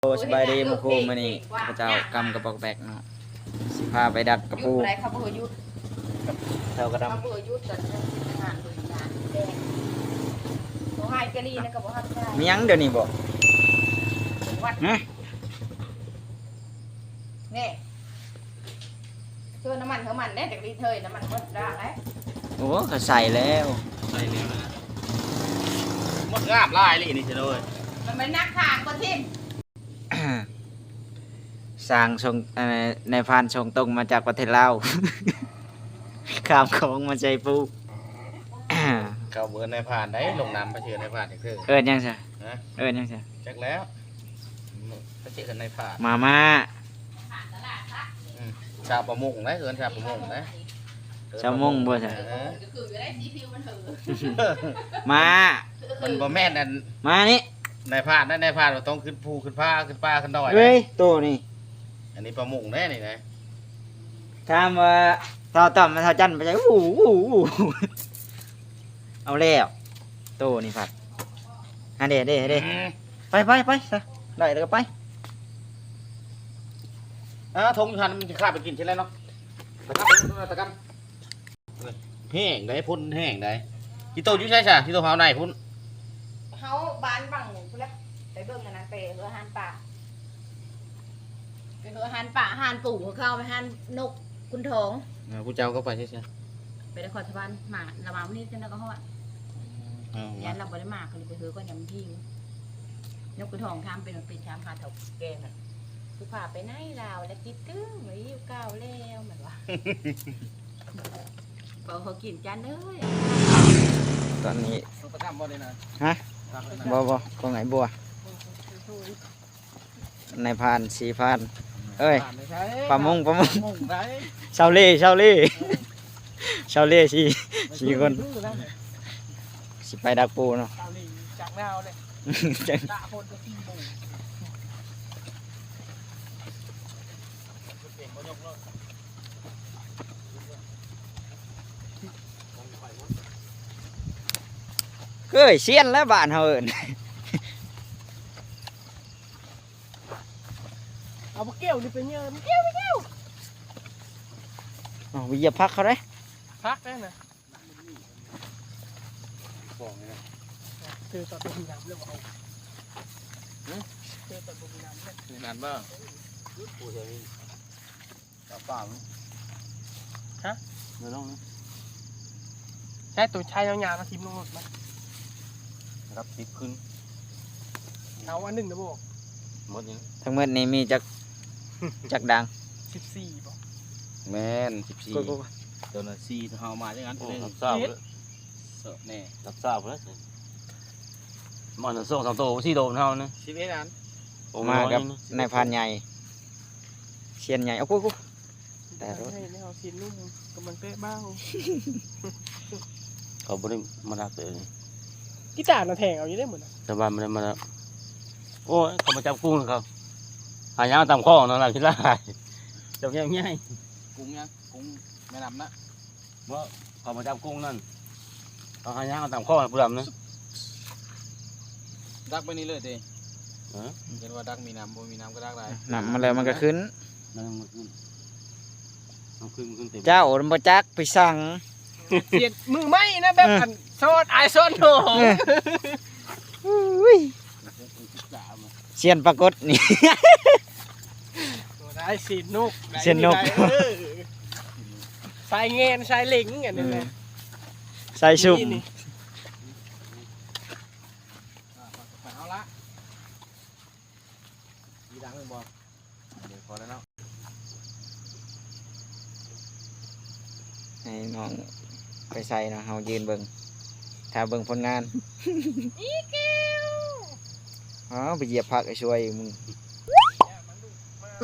ໂອ້ ສະບາຍດີໝູ່ຄູ່ ມື້ນີ້ຂ້າພະເຈົ້າກຳກະປອກແບກເນາະ ຊິພາໄປດັດກະປູ ຢູ່ບໍ່ໄດ້ ເຂົາບໍ່ໃຫ້ຢຸດ ເຈົ້າກະດຳ ເຂົາບໍ່ໃຫ້ຢຸດ ຕອນນັ້ນເຮັດງານ ເຮັດງານແດງ ບໍ່ໃຫ້ກະລີນະ ກະບໍ່ຮັບໃຊ້ ມີຫຍັງດຽວນີ້ບໍ? ວັດ ຮະ? ນີ້ ເຊື່ອນ້ຳມັນເທື່ອມັນແດ່ ຈັກລິດເຮີ້ຍ ນ້ຳມັນໝົດລາວໄດ໋. ໂອ້ ກະໃສ່ແລ້ວ ໃສ່ແລ້ວນະ ໝົດງາມຫຼາຍອີ່ຫຼີນີ້ເຊີຍເອີຍ ມັນໄປໜັກທາງບໍ່ຖິ້ມ. ຊ່າງສົ່ງ ເອີ ນາຍພານສົ່ງຕົງມາຈາກປະເທດລາວ ຂ້າມຂອງມາໃສ່ປູ ເຂົາບໍ່ເອີ້ນນາຍພານໃດ ລົງນາມໄປຊື່ນາຍພານຈັກເທື່ອ ເອີ້ນຫຍັງຊະ? ຮະ? ເອີ້ນຫຍັງຊະ? ຈັກແລ້ວ ໄປຊິເອີ້ນນາຍພານ ມາມ່າ ອືມ ຊາວປະມົງໃດ ເອີ້ນຊາວປະມົງໃດ ຊາວມົງບໍ່ຊະ? ເອີ ມາ ມັນບໍ່ແມ່ນອັນ ມານີ້ ນາຍພານນະ ນາຍພານວ່າຕ້ອງຂຶ້ນພູຂຶ້ນຜາ ຂຶ້ນປ່າຂຶ້ນດອຍ ເອີຍ ໂຕນີ້ ອັນນີ້ປະມົງແດ່ນີ້ນະ ຖາມວ່າທ້າວຕ້ອມ ທ້າວຈັນໄປໃສ? ອູ້ ອູ້ ອູ້ ເອົາແລ້ວ ໂຕນີ້ພັດ ຫັ້ນເດ້ ເດ້ ເດ້ ອືມ ໄປ ໄປ ໄປຊະ ໄດ້ແລ້ວກະໄປ ອ່າ ຖົງຢູ່ຫັ້ນ ມັນຊິຄາບໄປກິນຊິແລ້ວເນາະ ຕະກຳ ຕະກຳ ແຫ້ງໃດ ພົ້ນແຫ້ງໃດ ຈີໂຕຢູ່ໃສຊະ? ຈີໂຕເຮົາໃນພຸ້ນ ເຮົາບ້ານບັງພຸ້ນແຫຼະ ໄປເບິ່ງອັນນັ້ນ ໄປເຮືອອາຫານປ່າ ໄປເຮືອອາຫານປ່າ ອາຫານປູ ເຂົາໄປຫານົກຂຸນທອງ ເອີ ຜູ້ເຈົ້າກະໄປໃສຊະ? ໄປນະຄອນສະຫວັນ ມາລະມາມື້ນີ້ຈັ່ງໃດກະຮອດ ເອີ ຢ້ານລາວບໍ່ໄດ້ມາ ກະເລີຍໄປເຮືອກ່ອນ ຍາມມັນຫິວ ນົກຂຸນທອງຖາມເປັນ ເປັນ ຖາມຫາເຖົ້າແກ່ຫັ້ນ ຄືພາໄປໃນລາວ ແລະຄິດເຖິງ ມາຢູ່ເກົ່າແລ້ວ ມັນວ່າ ເວົ້າເຂົາກິນຈານເອີຍ ຕອນນີ້ ສຸກປະຈຳບໍ່ນີ້ນະ? ຮະ? ບໍ່ ບໍ່ ຂອງໄອ້ບົວ ນາຍພານ ສີ່ພານ ເອີຍ ປະມົງ ປະມົງ ປະມົງໃດ ຊາວເລ່ ຊາວເລ່ ເອີ ຊາວເລ່ ສີ່ ສີ່ຄົນ ຊິໄປດັກປູເນາະ ຊາວເລ່ ຈາກນາວເລີຍ ຕາຄົນກະສີ່ໂມງ ເຄີຍຊຽນແລ້ວບ້ານເຮົາເອີ້ນ ເອົາບັກແກ້ວນີ້ໄປເຍີ້າ ບັກແກ້ວ ບັກແກ້ວ ເອົາໄປຢຽບຜັກເຂົາເດ້ ຜັກໄດ້ນະ ເຈີຕອນບໍ່ມີນ້ຳແລ້ວເອົາ ຮະ? ເຈີຕອນບໍ່ມີນ້ຳແລ້ວ ມີນ້ຳບໍ່? ຕາປາມ ຮະ? ເດີນລົງນີ້ ໃຊ້ໂຕໃຊ້ຍາວໆມາຖິ້ມລົງລົດມາ ລັບສິບຂຶ້ນ ເອົາອັນໜຶ່ງນະບໍ່? ໝົດນີ້ ທັງໝົດນີ້ມີຈັກ ຈັກດັງ? ສິບສີ່ບໍ່? ແມ່ນ ສິບສີ່ ໂຕນັ້ນສີ່ ເຮົາມາຈັກອັນ ໂອ້ ນັບຊາວເລີຍ ເສີບແນ່ ນັບຊາວເລີຍ ມັນສອງສາມໂຕ ສີ່ໂຕເຮົານະ ສິບເອັດອັນ ໂອ້ ມາກັບນາຍພານໃຫຍ່ ຊຽນໃຫຍ່ ໂອ້ໂຫ ແຕ່ໃຫ້ເຮົາຊິນຸ່ມກຳລັງແຕະບ້າວ ເຂົາບໍ່ໄດ້ມາດັກເລີຍ ກີຕານະແທງເອົາຢູ່ເດ້ມື້ນັ້ນ ແຕ່ວ່າມັນໄດ້ມາ ໂອ້ຍ ເຂົາມາຈັບກຸ້ງເຂົາ ຫາຍາມຕາມຄອງນັ້ນລະ ຂີ້ລ້າຍ ຈັບໃຫຍ່ ກຸ້ງຫຍັງ? ກຸ້ງແມ່ນ້ຳນະ ບໍ່ ເຂົາມາຈັບກຸ້ງນັ້ນ ເຂົາຫາຍາມຕາມຄອງຜູ້ດຳນະ ດັກໄປນີ້ເລີຍຕິ ຮະ? ເຫັນວ່າດັກມີນ້ຳ ບໍ່ມີນ້ຳກະດັກໄດ້ ນ້ຳມາແລ້ວມັນກະຂຶ້ນ ນ້ຳມັນຂຶ້ນ ນ້ຳຂຶ້ນ ມັນຂຶ້ນເຕັມ ເຈົ້າບໍ່ຈັກໄປສັ່ງ ຊຽນມືໃໝ່ນະ ແບບ ເອີ ອັນ ສອນອ້າຍສອນນ້ອງ ເອີ ອຸ້ຍ ຊຽນປາກົດນີ້ ໂຕໄດ້ຊຽນນົກ ຊຽນນົກ ເອີ ສາຍແງ່ນສາຍເຫຼັງອັນນີ້ນະ ເອີ ສາຍຊຸ່ມ ນີ້ ນີ້ ອ່າ ເອົາລະ ມີດັງແມ່ນບໍ່? ເດີ ພໍແລ້ວເນາະ ໃຫ້ນ້ອງໄປໃສ່ເນາະ ເຮົາຢືນເບິ່ງ ຖ້າເບິ່ງຜົນງານ ອີແກ້ວ ອ້າວ ໄປຢຽບຜັກໄອ້ຊ່ວຍມຶງ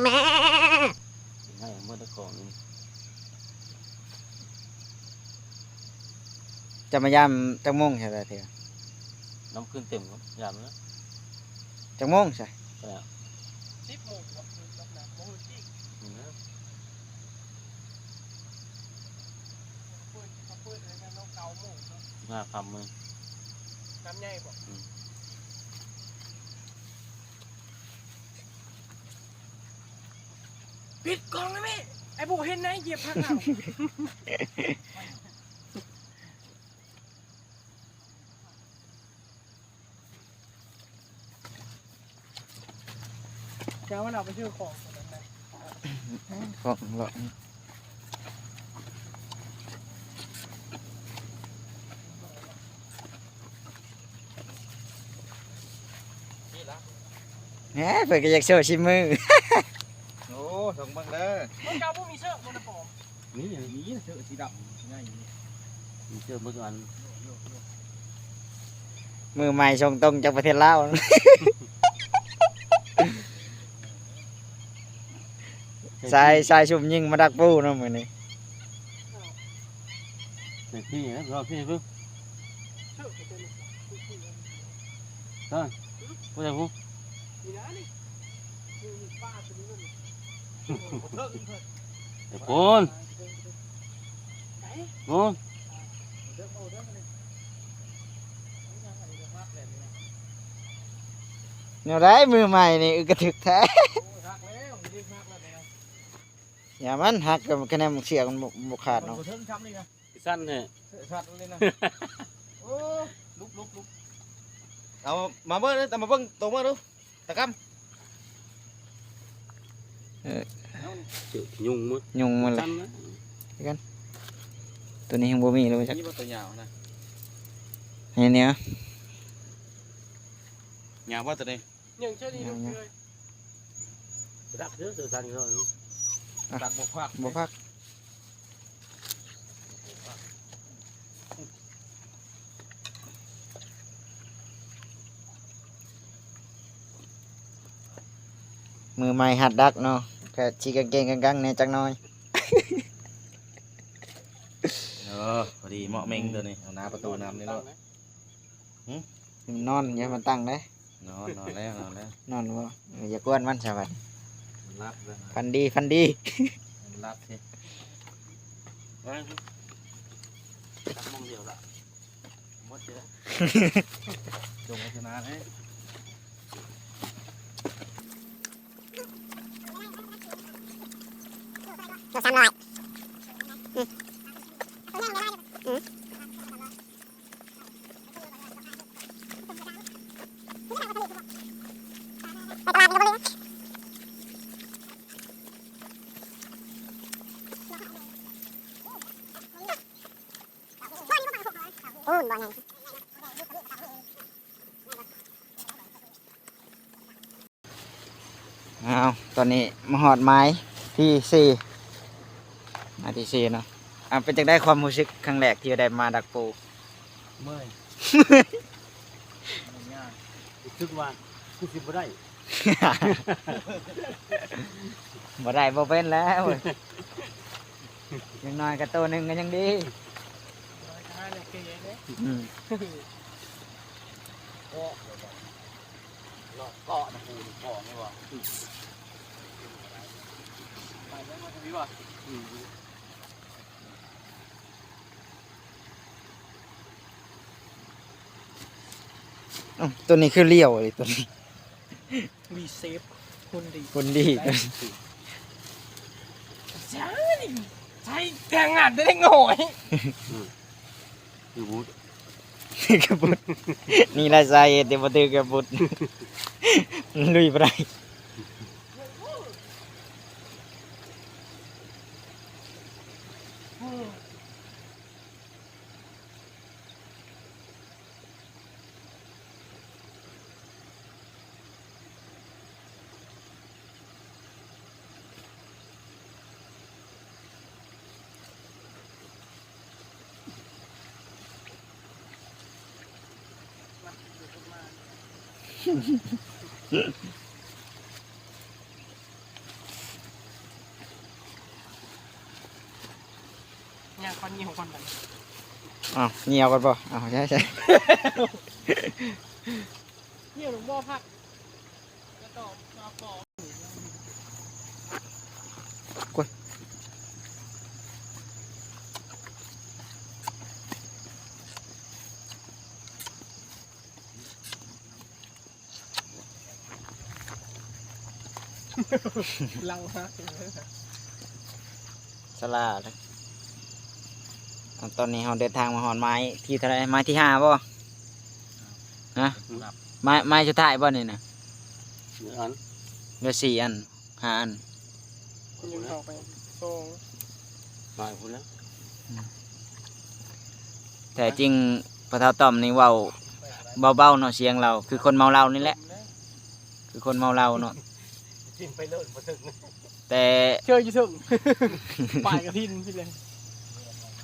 ແມ່ ໃຫ້ໝົດຂອງນີ້ ຈະມາຍາມຈັກໂມງ ເຮັດໄດ້ເທື່ອ? ນ້ຳຂຶ້ນເຕັມ ຍາມນັ້ນ ຈັກໂມງຊະ? ສິບໂມງບໍ່? ບໍ່ ບໍ່ ເປີດ ເຂົາເປີດເລີຍນະ ເກົ້າໂມງເນາະ ຍາມຄ່ຳມື້ ນ້ຳໃຫຍ່ບໍ່? ອືມ. ປິດກ້ອງແລ້ວແມ່. ໄອ້ບໍ່ເຫັນນະ ຢຽບຜັກເອົາ. ຈະມານຳໄປຊື້ຂອງ ຂອງເລາະ ແໝ ເພິ່ນກໍຢາກໂຊຊິມື. ໂອ້ ສ່ອງເບິ່ງເດີ. ຂອງເຈົ້າບໍ່ມີເສື້ອບໍ່ນະປອມ? ນີ້ ນີ້ເສື້ອສີດຳໃຫຍ່ນີ້ ມີເສື້ອເບິ່ງອັນ ມືໃໝ່ສົ່ງຕົງຈາກປະເທດລາວ. ຊາຍ ຊາຍຊຸມຍິງມາດັກປູເນາະມື້ນີ້. ໃສ່ພີ້ນະ ລໍພີ້ເບິ່ງ ເອີ ຜູ້ໃດຜູ້ ໄອ້ໂພນ ໂພນ ແນວໃດ ມືໃໝ່ນີ້ ອຶກກະທຶກແທ້. ຢ່າມັນຫັກ ກະແນມເຊືອກມັນບໍ່ ບໍ່ຂາດເນາະ. ຊັ້ນແທ້ ເອີ ສັດເລີຍນະ. ໂອ້ ລຸກ ລຸກ ລຸກ ເອົາມາເບິ່ງ ເອົາມາເບິ່ງໂຕເບິ່ງດູ ຕາກຳ. ເອີ ຍຸງໝົດ ຍຸງໝົດແລ້ວ ສັ່ນນະ ຄືກັນ. ໂຕນີ້ຍັງບໍ່ມີເລີຍຈັກ ມີບໍ່ໂຕຍາວນະ ໃຫ້ແນວ ຍາວບໍ່ໂຕນີ້? ຍັງເທື່ອນີ້ ຍັງ ຍັງ ບໍ່ດັກເດີ ເສື້ອສັ້ນເນາະ ດັກບໍ່ພັກ ບໍ່ພັກ. ມືໃໝ່ຫັດດັກເນາະ ກະຊິກະເກງກັງໆແດ່ຈັກໜ້ອຍ. ເອີ ພໍດີເໝາະເໝັງໂຕນີ້ ເອົາໜ້າປະຕູນຳນີ້ໂລດ. ຫຶ ມັນນອນ ຢ່າໃຫ້ມັນຕັ້ງເດ້. ນອນ ນອນແລ້ວ ນອນແລ້ວ ນອນບໍ່? ເອີ ຢ່າກວນມັນຊະບັດ ມັນຫຼັບແລ້ວ ຝັນດີ ຝັນດີ ມັນຫຼັບຊິ. ຈັກໂມງດຽວລະ ໝົດເດີ ຈົ່ງໄວ້ຊະນາເດ້. ໂລສາມຮ້ອຍ ອືມ ອືມ. ອ້າວ ຕອນນີ້ມາຮອດໝາຍທີສີ່ ໝາຍທີສີ່ເນາະ. ອ່າ ເປັນຈັ່ງໃດຄວາມຮູ້ສຶກຄັ້ງແລກທີ່ໄດ້ມາດັກປູ? ເມື່ອຍ ເມື່ອຍຍາກ ຮູ້ສຶກວ່າຄືຊິບໍ່ໄດ້ ບໍ່ໄດ້ບໍ່ເປັນແລ້ວ ຢ່າງໜ້ອຍກໍໂຕໜຶ່ງກໍຍັງດີ. ອືມ ເກາະ ເກາະນະ ປູເກາະນີ້ວ່າ ໄປແລ້ວມັນມີວ່າ ອືມ. ເອົ້າ ໂຕນີ້ຄືລ້ຽວເລີຍ ໂຕນີ້ ວີເຊບ ຄົນດີ ຄົນດີ ໃຊ້ແຮງງານເດັກນ້ອຍ ອືມ ຄືບຸດ ຄືບຸດ ນີ້ແຫຼະສາເຫດທີ່ບໍ່ຖືກກັບບຸດ ລຸຍບໍ່ໄດ້. ຍ່າງກ່ອນ ຍ່ຽວກ່ອນບັດນີ້ ອ້າວ ຍ່ຽວກ່ອນບໍ່? ອ້າວ ໃຊ່ ໃຊ່ ຍ່ຽວລົງບໍ່ພັກ ກວດ. ຫຼັງຫາສາລາເດ້. ຕອນນີ້ເຮົາເດີນທາງມາຮອດໄມ້ທີເທົ່າໃດ? ໄມ້ທີຫ້າບໍ່? ຮະ? ໄມ້ ໄມ້ສຸດທ້າຍບໍ່ນີ້ນະ? ເຫຼືອສີ່ອັນ ຫ້າອັນ ແທ້ຈິງພໍ່ເຖົ້າຕ້ອມນີ້ເວົ້າເບົາໆເນາະ ສຽງລາວຄືຄົນເມົາເຫຼົ້ານີ້ແຫຼະ ຄືຄົນເມົາເຫຼົ້າເນາະ. ແຕ່ເຈີຢູ່ເທິງ ປາຍກະທິນພີ້ເລີຍ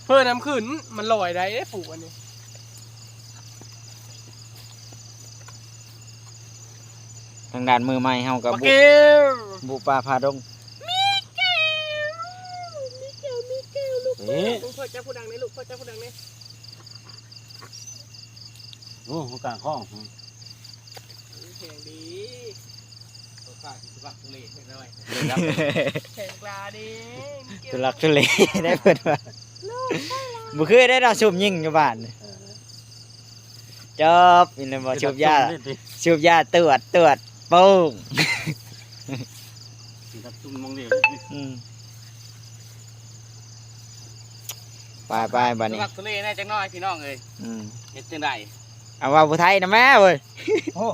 ເພິ່ນນຳຂຶ້ນ ມັນລອຍໄດ້ເດ້ປູກອັນນີ້. ທາງດ້ານມືໃໝ່ເຮົາກໍບຸ ບຸປ່າຜ່າດົງ. ມີແກ້ວ ມີແກ້ວ ມີແກ້ວ ລູກ ເອີ ພໍ່ຈັບຜູ້ດັງນີ້ ລູກ ພໍ່ຈັບຜູ້ດັງນີ້. ໂອ້ ກາງຂອງ ແຂງດີ ແຂງກວ່າເດ້ ທຸລັກທຸເລໄດ້ເພິ່ນວ່າ. ບໍ່ເຄີຍໄດ້ດອກສູບຍິງຢູ່ບ້ານ ເອີ ຈອບ ມີແຕ່ບໍ່ສູບຢາ ສູບຢາຕວດ ຕວດໂປ້ງ. ອືມ ໄປໆ ບາດນີ້ ທຸລັກທຸເລແດ່ຈັກໜ້ອຍພີ່ນ້ອງເອີຍ. ອືມ ເຮັດຈັ່ງໃດ ເອົາເວົ້າຜູ້ໄທນຳແມ້ເວີຍ. ໂອ້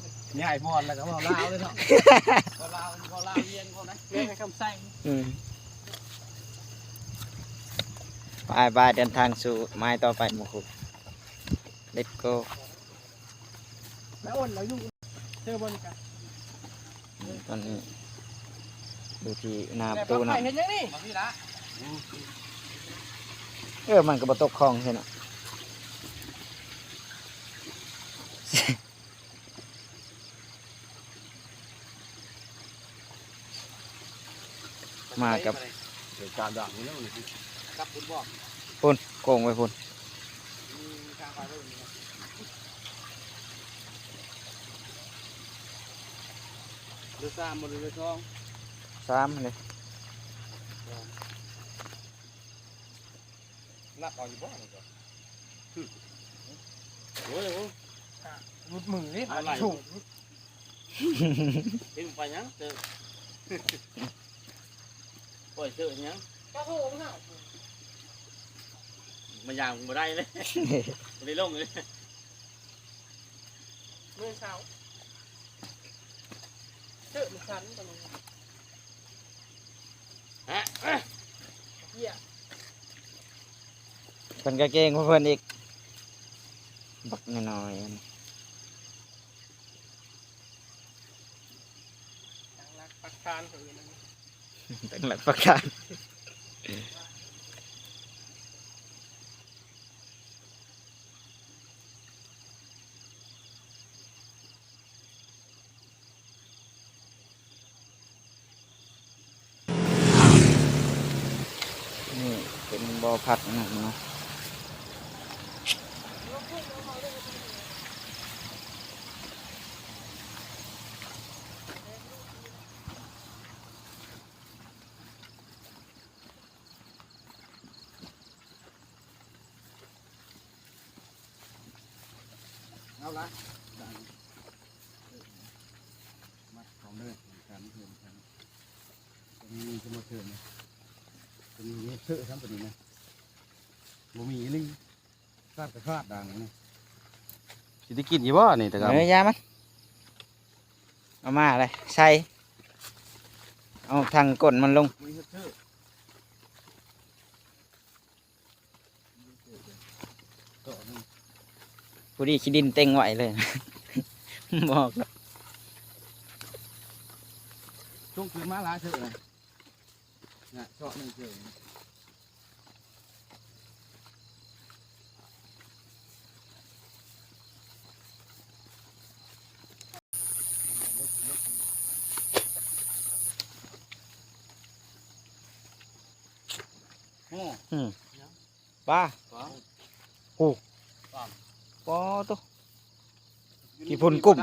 ຍ້າຍບ່ອນແລ້ວກໍເວົ້າລາວເລີຍເນາະ ເວົ້າລາວ ເວົ້າລາວຮຽນເຂົານະ ເລື່ອງໃຫ້ຄຳໃສ່. ອືມ ໄປໆ ເດີນທາງສູ່ໄມ້ຕໍ່ໄປໝູ່ຄູ່ ເລັດໂກ. ແລ້ວໂອນແລ້ວຢູ່ເຊີບໍ່ນີ້ກະ ຕອນນີ້ຢູ່ທີ່ໜ້າປະຕູເນາະ. ເຮັດຫຍັງນີ້? ເອີ ມັນກໍບໍ່ຕົກຂອງຊັ້ນນະ. ມາກັບ ເດີນການດ່າງນີ້ແລ້ວນີ້ ກັບບຸນບໍ່? ພຸ້ນ ໂກງໄວ້ພຸ້ນ. ເດີສາມບໍ່ ເດີສອງ? ສາມນີ້ ນັບເອົາຢູ່ບໍ່ນີ້ກໍ ໂອ້ຍ ໂອ້ຍ ຫຼຸດມືເດ້ ເອົາຫຼາຍ ເຮັດໄປຫຍັງ ເຈີ ປ່ອຍເຈີຫຍັງ ກະໂຫງເຮົາ ມາຢາມບໍ່ໄດ້ເລີຍ ບໍ່ໄດ້ລົງເລີຍ ມື້ເຊົ້າ ເຈີມັນສັນຕະຫຼອດ ຮະ ເອີ ເຫຍ ເພິ່ນກໍເກັ່ງກວ່າເພິ່ນອີກ ບັກນ້ອຍໆ ຕັ້ງຫຼັກປັກຖານ ເຂົາເອີ້ນ ຕັ້ງຫຼັກປັກຖານ. ນີ້ເປັນບໍ່ພັກນະເນາະ. ເອົາລະ ມັດເຂົ້າເລີຍ ກັນເພີ່ມກັນ ມີສະມອເຕີນະ ມີເຕີນຊ້ຳປານນີ້ນະ ບໍ່ມີອີ່ຫຼີ ຂາດກໍຂາດດາງນີ້ ຊິໄດ້ກິນຢູ່ບໍ່ນີ້ຕະກຳ? ເອີ ຢ່າມັນ ເອົາມາເລີຍ ໃສ່ ເອົາທາງກົ້ນມັນລົງ. ພໍດີຂີ້ດິນເຕັງໄວ້ເລີຍ ບອກແລ້ວ ຊ່ວງຄືນມາຫຼາຍເທື່ອນະ ເຊາະໜຶ່ງເທື່ອ. ໂອ້ ອືມ ປາ ປາ ໂອ້ ປາ ປາໂຕ ຂີ້ຝຸ່ນກຸ້ມ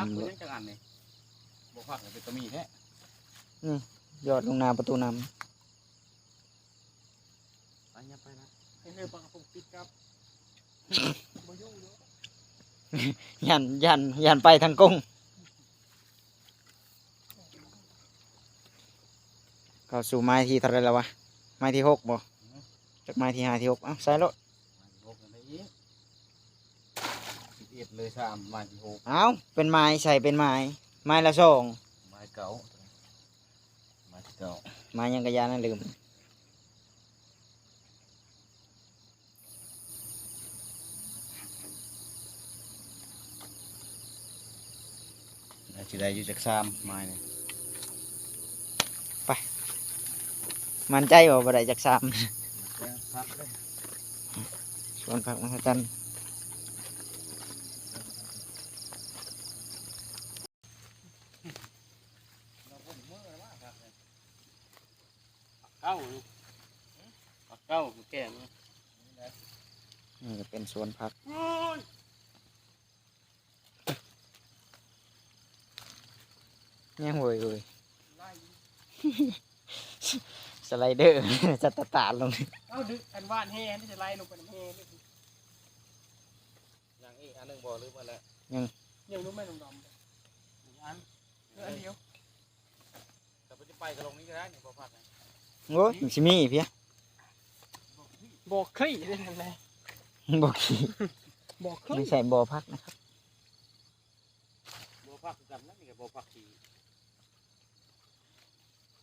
ບໍ່ພັກເປັນຕາມີແທ້ ອືມ ຍອດລົງໜ້າປະຕູນ້ຳ. ໄປ ຢ່າໄປນະ ໃຫ້ເຮີປາກະພົງປິດກັບ ບໍ່ຢູ່ເນາະ ຢ້ານ ຢ້ານ ຢ້ານໄປທາງກົງ. ເຂົ້າສູ່ໄມ້ທີເທົ່າໃດແລ້ວວະ? ໄມ້ທີຫົກບໍ່? ຈັກໄມ້ທີຫ້າທີຫົກ. ເອົ້າ ໃສ່ໂລດ. ໄມ້ທີຫົກນັ້ນໄດ້ອີກ ສິບເອັດເລີຍ ສາມ ໄມ້ທີຫົກ. ເອົ້າ ເປັນໄມ້ ໃສ່ເປັນໄມ້ ໄມ້ລະສອງ ໄມ້ເກົ່າ ໄມ້ທີເກົ່າ ໄມ້ຫຍັງກະຢ່ານະ ລືມ. ອາດຊິໄດ້ຢູ່ຈັກສາມໄມ້ນີ້ ໄປ ໝັ້ນໃຈບໍ່ ບໍ່ໄດ້ຈັກສາມ? ແຕ່ງຜັກເດ້ ສວນຜັກມະຫາຈັນ. ເກົ້າ ເກົ້າ ແກງ ນີ້ກະເປັນສວນຜັກ ຍັງໂຫຍໂຫຍ ສະໄລເດີ ສະຕາດໆລົງ. ເອົ້າ ດຶກ ອັນຫວ່ານແຮ່ ມັນຈະໄຫຼລົງໄປນຳແຮ່ເດ້. ຍັງອີກອັນໜຶ່ງບໍ່ ຫຼືໝົດແລ້ວ? ຍັງ ຍັງ ລູກໄມ້ດອງໆ ອີກອັນ ເອີ ອັນດຽວ. ແຕ່ບໍ່ໄດ້ໄປກະລົງນີ້ກະໄດ້ນີ້ ບໍ່ພັກນະ. ໂອ້ຍ ມັນຊິມີອີກເພຍ ບໍ່ຄຣີ້ເດ້ນັ້ນແຫຼະ ບໍ່ຄຣີ້ ບໍ່ຄຣີ້ ໄມ່ໃຊ່ບໍ່ພັກນະຄັບ ບໍ່ພັກຄືກັນນະ ນີ້ກະບໍ່ພັກທີ່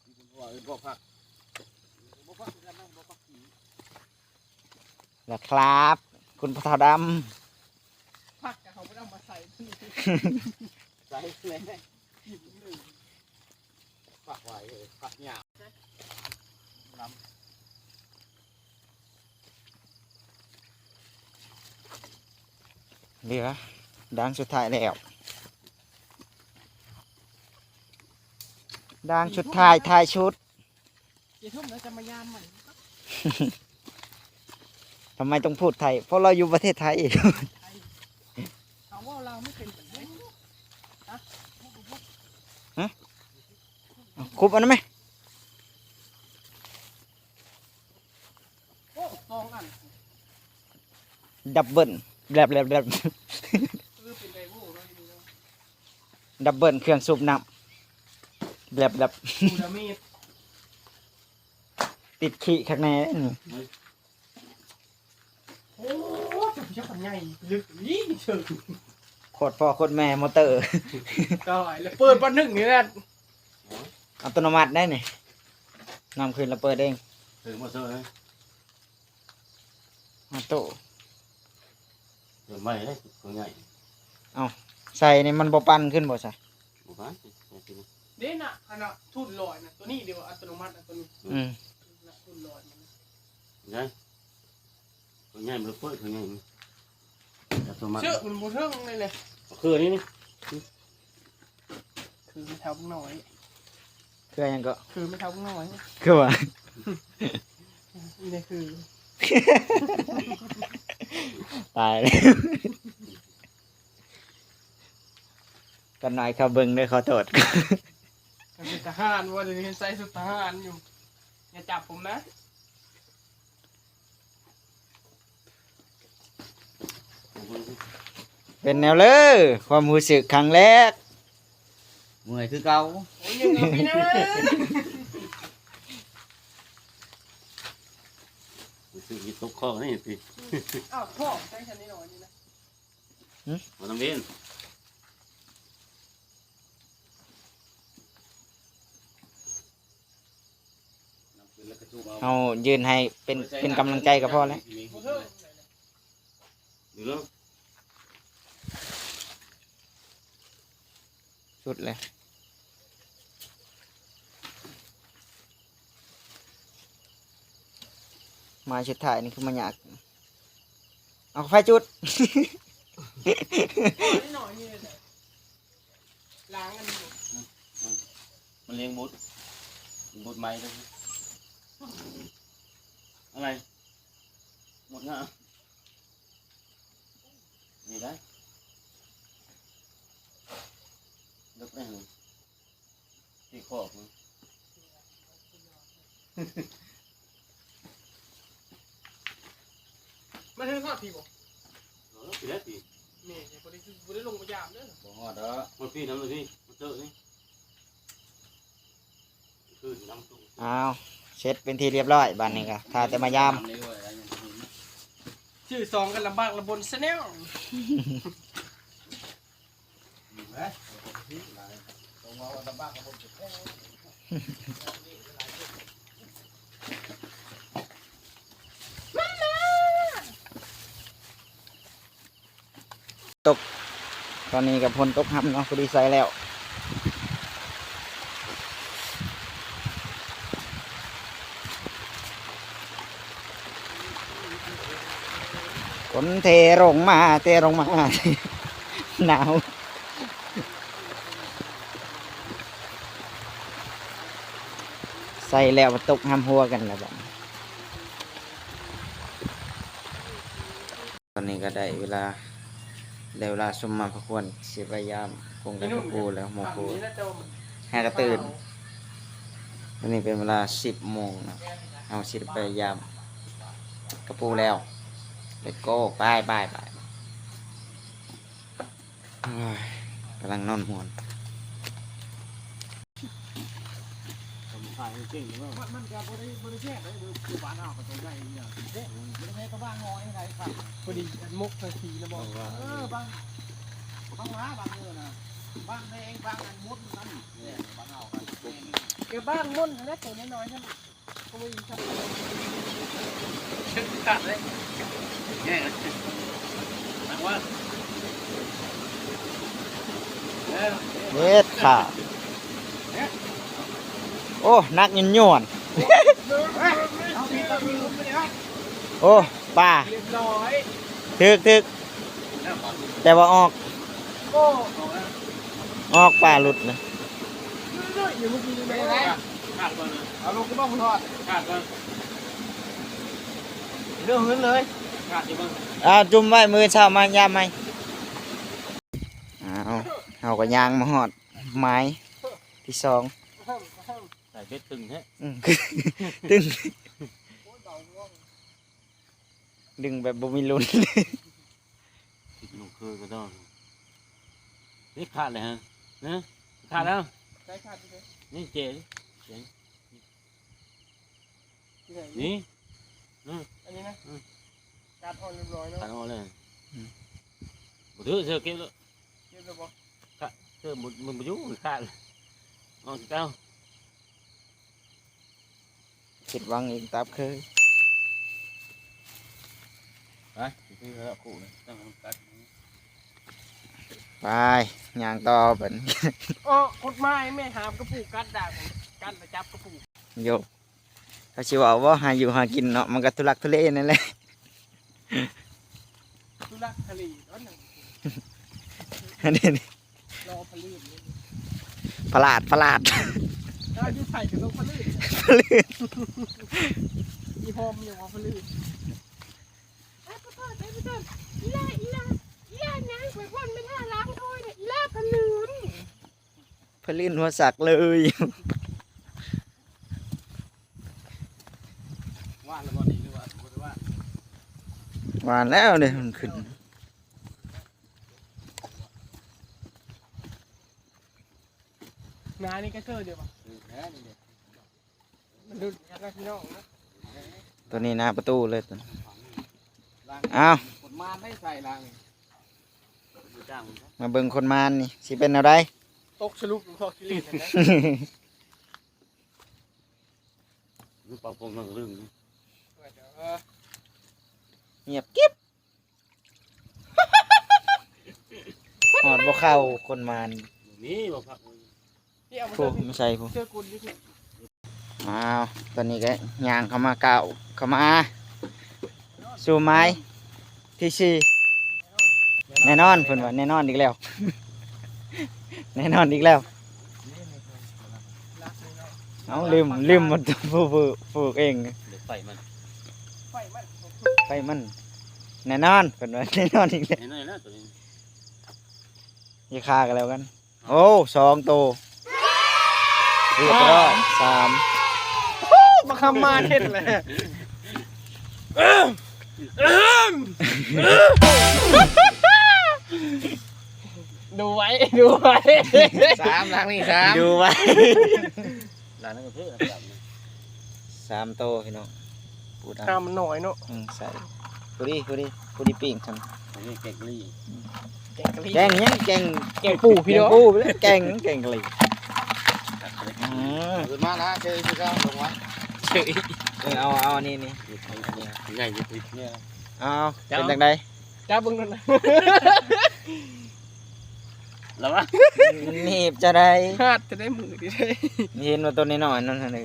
ມີຄົນວ່າເອີ້ນບໍ່ພັກ ບໍ່ພັກຄືກັນນະ ບໍ່ພັກທີ່ ລະຄັບ ຄຸນພໍ່ເຖົ້າດຳ ຜັກກະເຂົາບໍ່ໄດ້ເອົາມາໃສ່ ໃສ່ແລ້ວ ຜັກໄວ້ ເອີ ຜັກຫຍ້າ ເຫຼືອດ່າງສຸດທ້າຍແລ້ວ ດ່າງສຸດທ້າຍ ທ້າຍສຸດ. ສີ່ທຸ່ມແລ້ວຈະມາຢາມໃໝ່. ທຳໄມຕ້ອງພູດໄທ? ເພາະລາວຢູ່ປະເທດໄທ. ເຂົາເວົ້າລາວໄມ່ເປັນປານໃດ. ຮະ? ເອົ້າ ຄຸບອັນນັ້ນແມະ. ໂອ້ ສອງອັນ ດັບເບິນ ແບບໆໆ ເອີ ເປັນໄດໂວເນາະ ດັບເບິນເຄື່ອງສູບນ້ຳ ແບບໆ ຕິດຂີ້ຄັກແນ່ນີ້. ໂອ້ ຈັກໃຫຍ່ ລຶກນີ້ເຊີ ໂຄດພໍ່ໂຄດແມ່ມໍເຕີ ຕາຍແລ້ວ ເປີດບາດໜຶ່ງນີ້ແຫຼະ ອັດຕະໂນມັດໄດ໋ນີ້ ນ້ຳຂຶ້ນລະເປີດເອງ ເອີ ມໍເຕີ ອໍໂຕ້ ເປີດໃໝ່ເດ້ ຕົວໃຫຍ່ ເອົ້າ ໃສ່ນີ້ມັນບໍ່ປັ່ນຂຶ້ນບໍ່ຊະ? ບໍ່ປັ່ນ ເດ້ນະ ອັນນະ ທຸນລອຍນະ ຕົວນີ້ເດ ອັດຕະໂນມັດນະ ຕົວນີ້ ອືມ ທຸນລອຍນະ ໄດ້ ຕົວໃຫຍ່ມັນເປີດ ຕົວໃຫຍ່ມັນອັດຕະໂນມັດ ເຊາະມັນບໍ່ເຖິງເລີຍແຫຼະ ເຄືອນີ້ນີ້ ຄືແມ່ເຖົ້າບັກນ້ອຍ ເຄືອຫຍັງເກາະ? ຄືແມ່ເຖົ້າບັກນ້ອຍ ຄືວ່າ ນີ້ຄື ຕາຍແລ້ວ ກັນໜ້ອຍເຂົາເບິ່ງເດີ ຂໍໂທດ ເປັນທະຫານບໍ່ ດຽວນີ້ໃສ່ຊຸດທະຫານຢູ່ ຢ່າຈັບຜົມນະ. ເປັນແນວເລີ ຄວາມຮູ້ສຶກຄັ້ງແລກ ເມື່ອຍຄືເກົ່າ ໂອ້ຍ ຍັງເອົາໄປນະ ຮູ້ສຶກມີຕົກຄໍນີ້ຕິ ອ້າວ ພໍ່ໃສ່ຊັ້ນນ້ອຍໆນີ້ນະ ຫຶ? ບໍ່ຕ້ອງເວັນ. ເຮົາຢືນໃຫ້ເປັນ ເປັນກຳລັງໃຈກໍພໍແລ້ວ ສຸດເລີຍ ໄມ້ສຸດທ້າຍນີ້ຄືມາຍາກ ເອົາໄຟຈຸດ ລ້າງອັນນີ້ ອືມ ມັນລຽງບົດ ບົດໄມ້ເລີຍ ອະໄລ ບົດຫຍັງ ນີ້ໄດ້ ເລິກໄດ້ຫື ຕີຂອບ ມາເຖິງຮອດພີ້ບໍ່? ເອີ ພີ້ແຫຼະພີ້ ນີ້ບໍ່ໄດ້ ບໍ່ໄດ້ລົງມາຢາມເດີ ບໍ່ຮອດດອກ ຮອດພີ້ນຳ ພີ້ ມາເຈີນີ້ ອ້າວ ເສັດເປັນທີ່ຮຽບຮ້ອຍ ບາດນີ້ກໍຖ້າແຕ່ມາຢາມ. ຊື່ສອງກັນລຳບາກລຳບົນ Channel. ຕົກ ຕອນນີ້ກໍຝົນຕົກຮຳເນາະ ພໍດີໃສ່ແລ້ວ. ຝົນເທລົງມາ ເທລົງມາ ໜາວ. ໃສ່ແລ້ວຕົກຮຳຫົວກັນແລ້ວບາດນີ້. ຕອນນີ້ກໍໄດ້ເວລາ ໄດ້ເວລາຊົມມາພາຄວນ ຊິໄປຢາມກົງກັບກະປູແລ້ວ ໝູ່ຄູ່ຫາກະຕື່ນ. ຕອນນີ້ເປັນເວລາສິບໂມງນະ ເຮົາຊິໄປຢາມກະປູແລ້ວ. Let's go ໄປ ໄປ ໄປ. ໂອ້ຍ ກຳລັງນອນມ່ວນ. ມັນ ມັນກໍບໍ່ໄດ້ ບໍ່ໄດ້ແຊບເດ້ ຢູ່ ຢູ່ບ້ານເຮົາກໍຕົວໃຫຍ່ເນາະ ເດ້ ບໍ່ໄດ້ແມ່ນກໍບ້າງນ້ອຍໃດ໋ ພໍດີອັນໝົກໃສ່ສີແລ້ວບໍ່ ເອີ ບ້າງ ບ້າງຫຼາ ບ້າງເອີນະ ບ້າງແດງ ບ້າງອັນໝົດນັ້ນ ແມ່ນ ບ້ານເຮົາກໍແມ່ນ ກໍບ້າງມົນຫັ້ນແຫຼະ ຕົວນ້ອຍໆນັ້ນ. ເດັດຂາດ ໂອ້ ໜັກຍືນຍວນ ໂອ້ ປາ ຖືກ ຖືກ ແຕ່ວ່າອອກ ອອກ ປາຫຼຸດນະ. ເອົາລົງຄືບໍ່ຮອດ ເລື່ອງເງິນເລີຍ ອ່າ ຈຸ່ມໄວ້ ມື້ເຊົ້າມາຢາມໃໝ່. ອ້າວ ເຮົາກໍຍ່າງມາຮອດໝາຍທີສອງ ໃສ່ເບັດຕຶງແທ້ ອືມ ຕຶງ ດຶງແບບບໍ່ມີລຸ້ນ. ຄິດລູກເຄີຍກໍຕ້ອງ ນີ້ຂາດເລີຍຮະ ຮະ ຂາດແລ້ວ ໃສ່ຂາດຢູ່ເດ້ ນີ້ເຈ ເຈ ທີ່ໃດ ນີ້ ອືມ ອັນນີ້ນະ ອືມ ກາດອ່ອນຮຽບຮ້ອຍເນາະ ກາດອ່ອນເລີຍ ອືມ ບໍ່ຖືກ ເຊື່ອເກັບເລີຍ ເກັບແລ້ວບໍ່ ຂາດ ເຊື່ອບໍ່ ມັນບໍ່ຢູ່ ຂາດ ອອກຄືເກົ່າ. ຜິດຫວັງອີກຕາມເຄີຍ ໄປ ຄືເຮົາຄູ່ນີ້ ໄປ ຍ່າງຕໍ່ບັດນີ້ ເອາະ ກົດໝາຍແມ່ ຫ້າມກະປູກັດດາກ ກັດແລ້ວຈັບກະປູ ໂຍ ເຂົາຊິເວົ້າບໍ່ ຫາຢູ່ຫາກິນເນາະ ມັນກໍທຸລັກທຸເລນັ້ນແຫຼະ ທຸລັກທຸເລ ອັນນີ້ ລໍພະລື່ນ ພະລາດ ພະລາດ ຖ້າຢູ່ໄທກໍຕ້ອງພະລື່ນ ພະລື່ນ ອີ່ຫອມຍັງວ່າພະລື່ນ ໄປກ່ອນ ໄປກ່ອນ ອີ່ຫຼ້າ ອີ່ຫຼ້າ ອີ່ຫຼ້າຍ່າງໄປກ່ອນ ແມ່ນຫາລ້າງຖ້ວຍນະ ອີ່ຫຼ້າພະລື່ນ ພະລື່ນຫົວສັກເລີຍ ຫວ່ານແລ້ວບໍ່ນີ້ ຫຼືວ່າບໍ່ໄດ້ຫວ່ານ ຫວ່ານແລ້ວເດ້ ມັນຂຶ້ນ ໜ້ານີ້ກໍເຈີດຢູ່ບໍ່ ເອີ ແທ້ນີ້ເດ້ ມັນດຸນກັນນະພີ່ນ້ອງນະ ຕົວນີ້ໜ້າປະຕູເລີຍ ຕົວນີ້ ອ້າວ ຄົນມານໄດ້ໃສ່ລາງນີ້ ມາເບິ່ງຄົນມານນີ້ ຊິເປັນແນວໃດ ຕົກສະຫຼຸບ ຕົກຂີ້ເລນ ປາກໂປ່ງໜຶ່ງລຶ້ງ ງຽບກິບ ຮອດບໍ່ເຂົ້າຄົນມານ ນີ້ບໍ່ພັກ ຜູ້ມາໃສ່ຜູ້ ອ້າວ ຕອນນີ້ກໍຍ່າງເຂົ້າມາ ກ້າວເຂົ້າມາສູ່ໝາຍ ທີສີ່ ແນ່ນອນ ເພິ່ນວ່າແນ່ນອນອີກແລ້ວ ແນ່ນອນອີກແລ້ວ ເອົ້າ ລືມ ລືມໝົດ ຜູ້ ຜູ້ ຜູ້ເອງ ໄຟມັນ ໄຟມັນ ແນ່ນອນ ເພິ່ນວ່າແນ່ນອນອີກແລ້ວ ແນ່ນອນແລ້ວຕົວນີ້ ຢ່າຂ້າກັນແລ້ວກັນ. ໂອ້ ສອງໂຕ ຮຽບຮ້ອຍ ສາມ ໂອ້ ບັກຄຳມາເຮັດແຫຼະ ດູໄວ້ ດູໄວ້ ສາມ ຫຼັງນີ້ສາມ ດູໄວ້. ອັນນັ້ນຄື ສາມໂຕພີ່ນ້ອງ ປູດເອົາ ນ້ຳມັນໜ້ອຍເນາະ ອືມ ໃສ່ ພໍດີ ພໍດີ ພໍດີປີ້ງຊັ້ນ ອັນນີ້ແກງກະຫຼີ່ ແກງກະຫຼີ່ ແກງຫຍັງ ແກງ ແກງປູພີ່ນ້ອງ ແກງປູພີ່ແຫຼະ ແກງຫຍັງ ແກງກະຫຼີ່ ອືມ ເອົາຂຶ້ນມາລະ ເຊີຍຄືເກົ່າ ລົງມາ ເຊີຍ ເອີ ເອົາ ເອົາອັນນີ້ນີ້ ໃຫຍ່ຢູ່ຕິດເນຍ ເອົາ ເປັນຈັ່ງໃດ? ຈັບເບິ່ງໂລດ ລະວະ ໜີບຈະໄດ້ ຮາດຈະໄດ້ມືດີເດ້ ເຫັນວ່າໂຕນ້ອຍໆນັ້ນຫັ້ນເອີ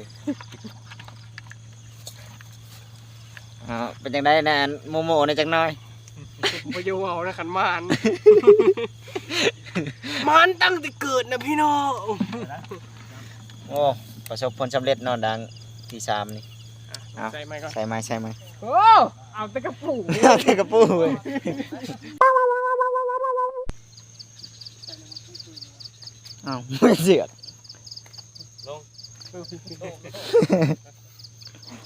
ເອົາ ເປັນຈັ່ງໃດນະ ໂມໂມແດ່ຈັກໜ້ອຍ ບໍ່ຢູ່ເວົ້ານະ ຄັນໝານ ໝານຕັ້ງແຕ່ເກີດນະພີ່ນ້ອງ ໂອ້ ປະສົບຜົນສຳເລັດເນາະ ດັ່ງທີສາມນີ້ ອ່ະ ເອົາ ໃສ່ໃໝ່ກ່ອນ ໃສ່ໃໝ່ ໃສ່ໃໝ່ ໂອ້ ເອົາແຕ່ກະປູ ເອົາແຕ່ກະປູເວີຍ ເອົາ ເສືອກ ລົງ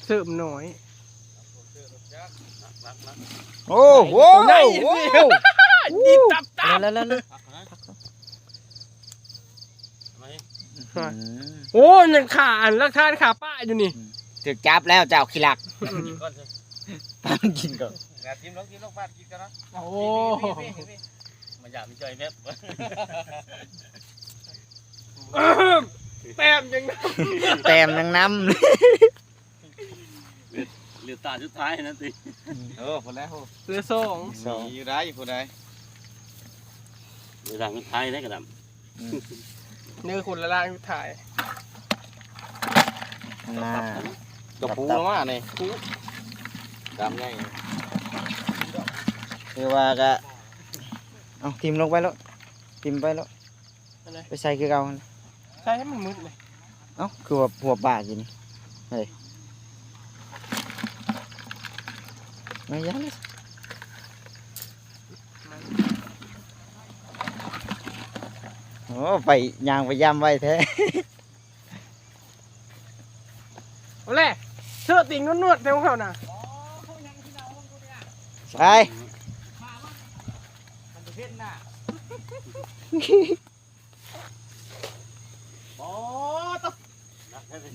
ເສີມໜ້ອຍ ໂອ້ໂຫ ໂອ້ໂຫ ດີດຕັບໆ ແລ້ວ ແລ້ວ ແລ້ວ ແລ້ວ ອືມ ໂອ້ ຍັງຄາອັນຫຼັກຖານຄາປ້າຢູ່ນີ້ ອືມ ຖືກຈັບແລ້ວເຈົ້າຂີ້ລັກ ປານກິນກ່ອນ ແບບຖິ້ມລົງ ຖິ້ມລົງ ປານກິນກ່ອນເນາະ ໂອ້ ມາຢາມຈ່ອຍແບບ ແຕ້ມຍັງນຳ ແຕ້ມຍັງນຳ ເຫຼືອ ເຫຼືອຕາສຸດທ້າຍນັ້ນຕິ ເອີ ພຸ້ນແຫຼະ ເຫຼືອສອງ ສອງ ມີຢູ່ໄດ້ຜູ້ໃດ ເຫຼືອຕາສຸດທ້າຍໄດ້ກະດຳ ອືມ ເນີຄົນລະລ່າງສຸດທ້າຍ ໜ້າ ກະປູລະມານີ້ ປູ ດຳໃຫຍ່ ຄືວ່າກະ ເອົາ ຖິ້ມລົງໄປໂລດ ຖິ້ມໄປໂລດ ອັນໃດ ໄປໃສ່ຄືເກົ່າຫັ້ນ ໃສ່ໃຫ້ມັນໝົດເລີຍ ເອົ້າ ຄືວ່າຫົວປາກິນ ເຮີ້ຍ ມາຢ່າເລີຍ ໂອ້ ໄປ ຍ່າງໄປຢ້ຳໄວແທ້ ໂອ້ແລະ ເສື້ອຕີງນວດໆແທ້ຂອງເຂົານະ ໃສ່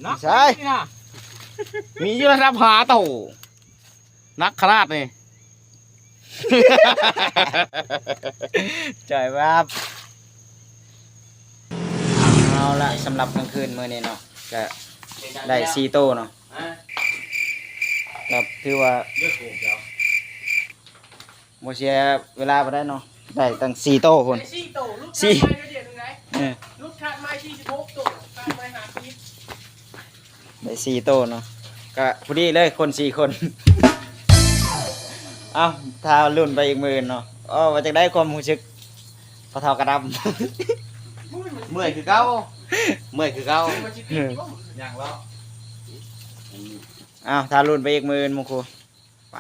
ໜັກ ໃສ່ ນີ້ນະ ມີຢູ່ລະດັບຫ້າໂຕ ໜັກຂະໜາດນີ້ ຈ່ອຍວາບ ເອົາລະ ສຳລັບກາງຄືນມື້ນີ້ເນາະ ກະໄດ້ສີ່ໂຕເນາະ ກະຖືວ່າ ບໍ່ເສຍເວລາປານໃດເນາະ ໄດ້ຕັ້ງສີ່ໂຕພຸ້ນ ໄດ້ສີ່ໂຕ ຫຼຸດຄາດໃໝ່ໄດ້ດຽວໜຶ່ງໄດ ເອີ ຫຼຸດຄາດໃໝ່ສີ່ສິບຫົກໂຕ ຄາດໃໝ່ຫ້າສິບ ໄດ້ສີ່ໂຕເນາະ ກະພໍດີເລີຍ ຄົນສີ່ຄົນ ເອົ້າ ຖ້າລຸ້ນໄປອີກມື້ອື່ນເນາະ ເອີ ວ່າຈັ່ງໃດຄວາມຮູ້ສຶກພໍ່ເຖົ້າກະດຳ ເມື່ອຍຄືເກົ່າ ເມື່ອຍຄືເກົ່າ ຍັງເລາະ ເອົ້າ ຖ້າລຸ້ນໄປອີກມື້ອື່ນໝູ່ຄູ່ ໄປ